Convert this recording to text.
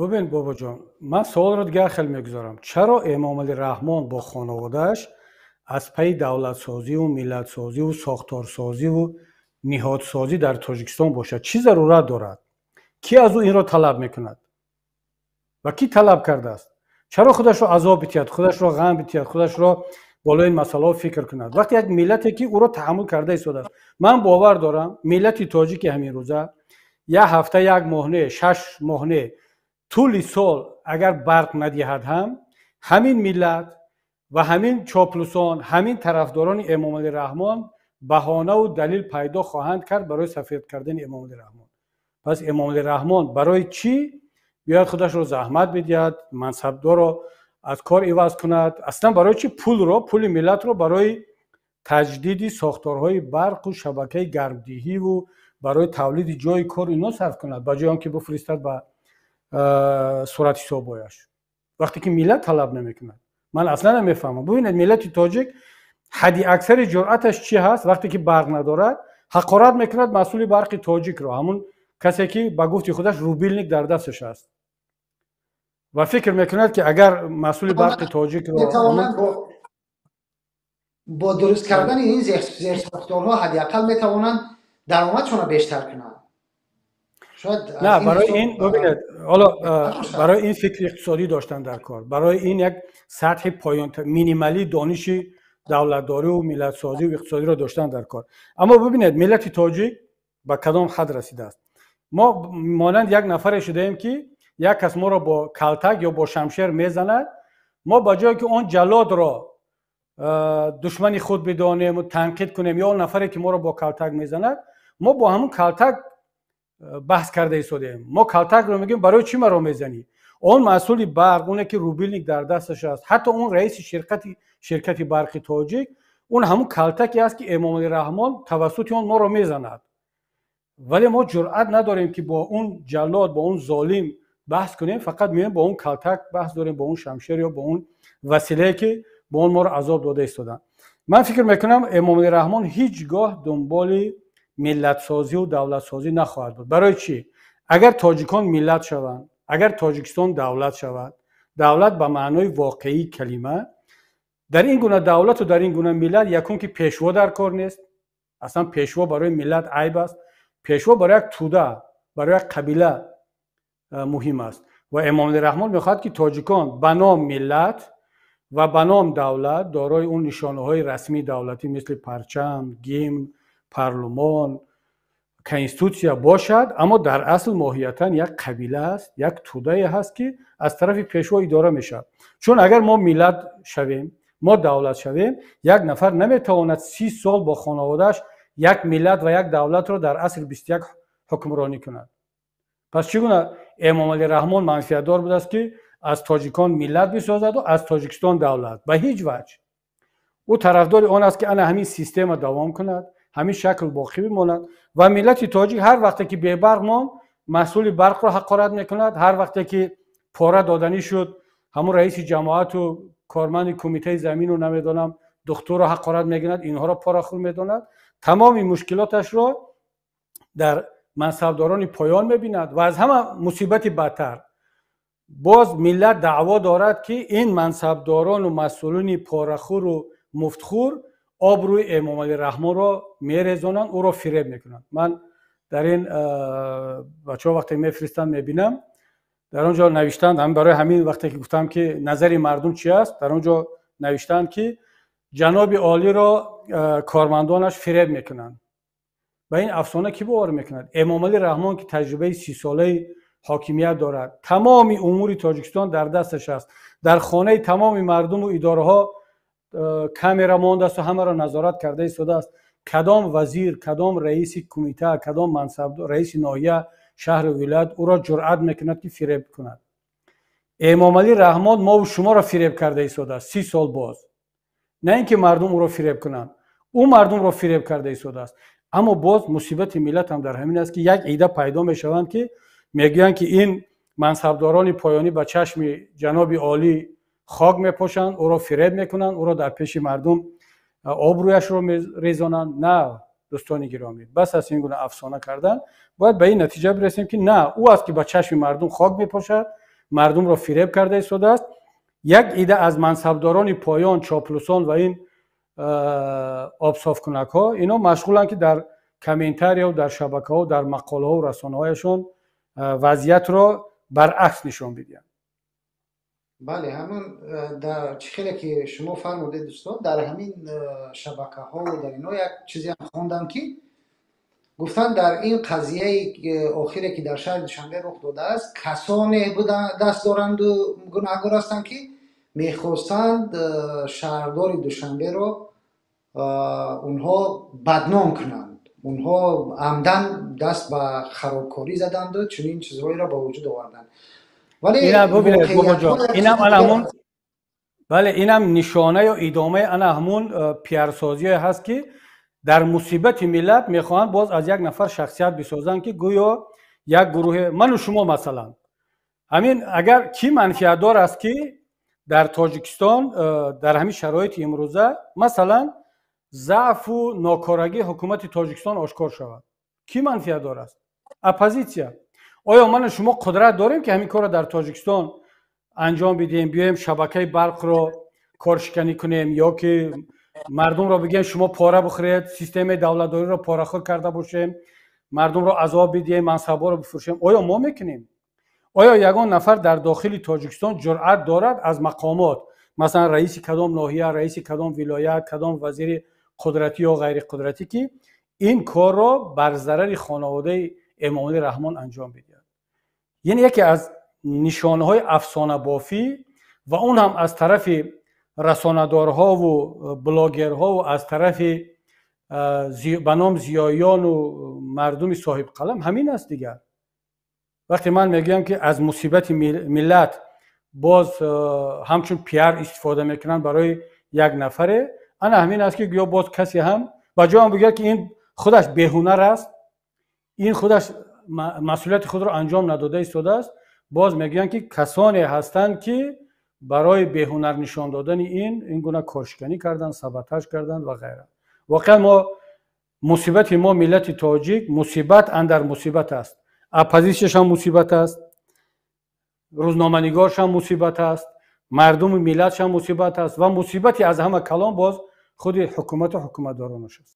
Бубин, бобоҷон, ман суолро дигар хел мегузорам. Чаро Эмомалӣ Раҳмон бо хонаводааш аз пайи давлатсозиву миллатсозиву сохторсозиву ниҳодсозӣ дар Тоҷикистон бошад? Чӣ зарурат дорад? Кӣ аз ӯ инро талаб мекунад ва кӣ талаб кардааст? Чаро худашро азоб битиҳад, худашро ғам битиҳад, худашро болои ин масъалаҳо фикр кунад, вақте як миллате ки ӯро таҳаммул карда истодааст? Ман бовар дорам, миллати тоҷики ҳамин рӯза як ҳафта, як моҳ не, 6 моҳ не, тӯли сол агар барқ надиҳад ҳам, ҳамин миллат ва ҳамин чоплусон, ҳамин тарафдорони Эмомалӣ Раҳмон баҳонаву далил пайдо хоҳанд кард барои сафед кардани Эмомалӣ Раҳмон. Пас Эмомалӣ Раҳмон барои чӣ биёяд, худашро заҳмат бидиҳад, мансабдорро аз кор иваз кунад? Аслан барои чӣ пулро, пули миллатро барои таҷдиди сохторҳои барқу шабакаи гармдиҳиву барои тавлиди ҷойи кор ино сарф кунад, ба ҷои он ки бифиристад ба суратҳисобҳояш, вақте ки миллат талаб намекунад? Ман аслан намефаҳмам. Бубинед, миллати тоҷик ҳадди аксари ҷуръаташ чӣ ҳаст? Вақте ки барқ надорад, ҳақорат мекунад масъули барқи тоҷикро, ҳамун касе ки ба гуфти худаш рубильник дар дасташ аст, ва фикр мекунад, ки агар масъули барқи тоҷикро Бо дуруст кардани ин зерсохторҳо ҳадди ақал метавонанд даромадшонро бештар кунанд. На, барои ин, бубинед, ҳоло барои ин фикри иқтисодӣ доштан дар кор, барои ин як сатҳи поён минималии дониши давлатдорию миллатсозию иқтисодиро доштан дар кор. Аммо бубинед, миллати тоҷик ба кадом ҳад расидааст. Мо монанд як нафаре шудаем, ки як кас моро бо калтак ё бо шамшер мезанад. Мо ба ҷое ки он ҷаллодро душмани худ бидонему танқид кунем ё он нафаре ки моро бо калтак мезанад, мо бо ҳамун калтак баҳс карда истодаем. Мо калтакро мегӯем: «Барои чӣ маро мезанӣ?» Он масъули барқ, оне ки рубильник дар дасташ аст, ҳатто он раиси ширкати барқи тоҷик, он ҳамун калтаке аст, ки Эмомалӣ Раҳмон тавассути он моро мезанад. Вале мо ҷуръат надорем, ки бо он ҷаллод, бо он золим баҳс кунем. Фақат меоем, бо он калтак баҳс дорем, бо он шамшер ё бо он василае, ки бо он моро азоб дода истоданд. Ман фикр мекунам, Эмомалӣ Раҳмон ҳеҷ гоҳ дунболи миллатсозию давлатсозӣ нахоҳад буд. Барои чӣ? Агар тоҷикон миллат шаванд, агар Тоҷикистон давлат шавад, давлат ба маънои воқеии калима, дар ин гуна давлату дар ин гуна миллат якум ки пешво дар кор нест. Аслан пешво барои миллат айб аст. Пешво барои як тӯда, барои як қабила муҳим аст. Ва Эмомалӣ Раҳмон мехоҳад, ки тоҷикон ба ном миллат ва ба ном давлат, дорои он нишонаҳои расмии давлатӣ, мисли парчам, гимн, парлумон, конститутсия бошад, аммо дар асл моҳиятан як қабила аст, як тӯдае ҳаст, ки аз тарафи пешво идора мешавад. Чун агар мо миллат шавем, мо давлат шавем, як нафар наметавонад 30 сол бо хонаводааш як миллат ва як давлатро дар асри 21 ҳукмронӣ кунад. Пас чӣ гуна Эмомалӣ Раҳмон манфиатдор будааст, ки аз тоҷикон миллат бисозаду аз Тоҷикистон давлат? Ба ҳеҷ ваҷҳ. Ӯ тарафдори он аст, ки ана ҳамин система давом кунад, ҳамин шакл боқӣ бимонад. Ва миллати тоҷик ҳар вақте ки бебарқ монд, масъули барқро ҳақорат мекунад. Ҳар вақте ки пора доданӣ шуд, ҳамун раиси ҷамоату корманди кумитаи замину, намедонам, духтурро ҳақорат мекунад, инҳоро порахӯр медонад. Тамоми мушкилоташро дар мансабдорони поён мебинад. Ва аз ҳама мусибати бадтар, боз миллат даъво дорад, ки ин мансабдорону масъулини порахӯру муфтхӯр обрӯи Эмомалӣ Раҳмонро мерезонанд, ӯро фиреб мекунанд. Ман дар ин бачаҳо вақте мефиристанд, мебинам, дар он ҷо навиштанд. Барои ҳамин вақте ки гуфтам, ки назари мардум чи аст, дар он ҷо навиштанд, ки ҷаноби олиро кормандонаш фиреб мекунанд. Ба ин афсона кӣ бовар мекунад? Эмомалӣ Раҳмон, ки таҷрибаи 30-солаи ҳокимият дорад, тамоми умури Тоҷикистон дар дасташ аст, дар хонаи тамоми мардуму идораҳо камера мондасту ҳамаро назорат карда истодааст. Кадом вазир, кадом раиси кумита, кадом мансаб, раиси ноҳия, шаҳру вилоят ӯро ҷуръат мекунад, ки фиреб кунад? Эмомалӣ Раҳмон мову шуморо фиреб карда истодааст 30 сол боз. На ин ки мардум ӯро фиреб кунанд, ӯ мардумро фиреб карда истодааст. Аммо боз мусибати миллат ҳам дар ҳамин аст, ки як ида пайдо мешаванд, ки мегӯянд, ки ин мансабдорони поёнӣ ба чашми ҷаноби олӣ хок мепошанд, ӯро фиреб мекунанд, ӯро дар пеши мардум обрӯяшро резонанд. На, дӯстони гиромӣ, бас аст ин гуна афсона кардан. Бояд ба ин натиҷа бирасем, ки на ӯ аст, ки ба чашми мардум хок мепошад. Мардумро фиреб карда истодааст. Як ида аз мансабдорони поён, чоплусон ва ин обсофкунакҳо, ино машғуланд, ки дар комментарияу дар шабакаҳо, дар мақолаҳо, расонаҳояшон вазъиятро баръакс нишон бидиҳанд. Бале, ҳамон дар чӣ хеле ки шумо фармудед, устод, дар ҳамин шабакаҳо, дар ино як чизеам хондам, ки гуфтанд, дар ин қазияи охире, ки дар шаҳри Душанбе рух додааст, касоне даст доранду гунаҳгор ҳастанд, ки мехостанд шаҳрдори Душанберо онҳо бадном кунанд, онҳо амдан даст ба харобкорӣ заданду чунин чизҳоеро ба вуҷуд оварданд. Инам ана ҳамун, бале, инам нишона ё идомаи ана ҳамун пиарсозие ҳаст, ки дар мусибати миллат мехоҳанд боз аз як нафар шахсият бисозанд, ки гӯё як гурӯҳе, ману шумо масалан. Ҳамин агар кӣ манфиатдор аст, ки дар Тоҷикистон дар ҳамин шароити имрӯза, масалан, заъфу нокорагии ҳукумати Тоҷикистон ошкор шавад? Кӣ манфиатдор аст? Оппозитсия. Оё ману шумо қудрат дорем, ки ҳамин корро дар Тоҷикистон анҷом бидиҳем, биёем шабакаи барқро коршиканӣ кунем ё ки мардумро бигӯем, шумо пора бихӯред, системаи давлатдориро порахӯр карда бошем, мардумро азоб бидиҳем, мансабҳоро бифурӯшем? Оё мо мекунем? Оё ягон нафар дар дохили Тоҷикистон ҷуръат дорад аз мақомот, масалан, раиси кадом ноҳия, раиси кадом вилоят, кадом вазири қудратӣ ё ғайриқудратӣ, ки ин корро бар зарари хонаводаи Эмомалӣ Раҳмон анҷом бидиҳад? Яъне яке аз нишонаҳои афсонабофӣ ва он ҳам аз тарафи расонадорҳову блогерҳову аз тарафи ба ном зиёиёну мардуми соҳибқалам ҳамин аст дигар. Вақте ман мегӯям, ки аз мусибати миллат боз ҳамчун пиар истифода мекунанд барои як нафаре, ана ҳамин аст, ки гӯё боз касе ҳам ба ҷоам бигӯяд, ки ин худаш беҳунар аст, ин худаш масъулияти худро анҷом надода истодааст, боз мегӯянд, ки касоне ҳастанд, ки барои беҳунар нишон додани ин гуна коршиканӣ карданд, саботаж карданд ва ғайра. Воқеан мо мусибати мо, миллати тоҷик, мусибат андар мусибат аст. Оппозитсияшам мусибат аст, рӯзноманигоршам мусибат аст, мардуми миллатшам мусибат аст ва мусибати аз ҳама калон боз худи ҳукумату ҳукуматдоронаш аст.